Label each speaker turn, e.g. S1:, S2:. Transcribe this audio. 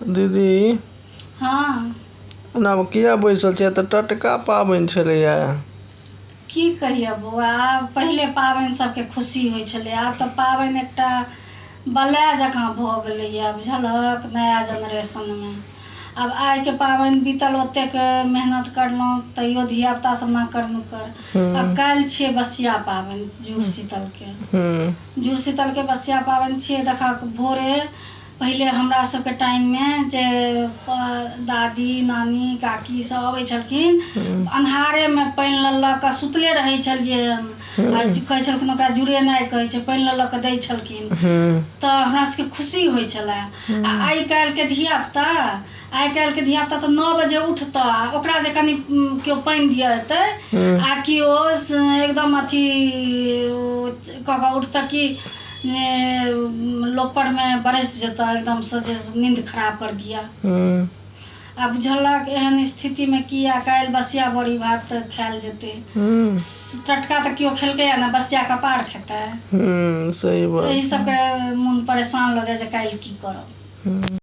S1: दीदी।
S2: हँ।
S1: ओनामे किया बैसल छियै? तऽ टटका पाबनि छलैया।
S2: की कहियऽ बौआ, आब पहिले पाबनि सबके खुशी होइ छलै, आब तऽ पाबनि एकटा बलाय जकाँ भऽ गेलैए, बुझलहक? नया जेनरेशनमे आब आइके पाबनि बीतल, ओतेक मेहनत करलहुँ तैयो धियापुता सब नाकर नुकर। आब काल्हि छियै बसिया पाबनि, जुड़ शीतलके। जुड़ शीतलके बसिया पाबनि छियै। देखहक, भोरे पहिले हमरा सबके टाइममे जे दादी, नानी, काकी सब अबै छलखिन, अन्हारेमे पानि लऽ लऽ कऽ सुतले रहै छलियै हन आ कहै छलखिन, ओकरा जुड़ेनाइ कहै छै, पानि लऽ लऽ कऽ दै छलखिन तऽ हमरा सबके खुशी होइ छलै। आ आइ काल्हिके धियापुता, आइ काल्हिके धियापुता तऽ 9 बजे उठतऽ आ ओकरा जे कनि केओ पानि दिअ एतै आ केओ एकदम अथी कऽ कऽ उठतऽ कि लोपरमे बरसि जेतऽ एकदमसँ जे नींद खराब कर दिया। आ बुझलक, एहन स्थितिमे की आ काल्हि बसिया बड़ी भात खायल जेतै? टटका तऽ केओ खेलकैए ने, बसिया कपार खेतै?
S1: सही बात।
S2: एहि सबके मोन परेशान लगैए जे काल्हि की करब।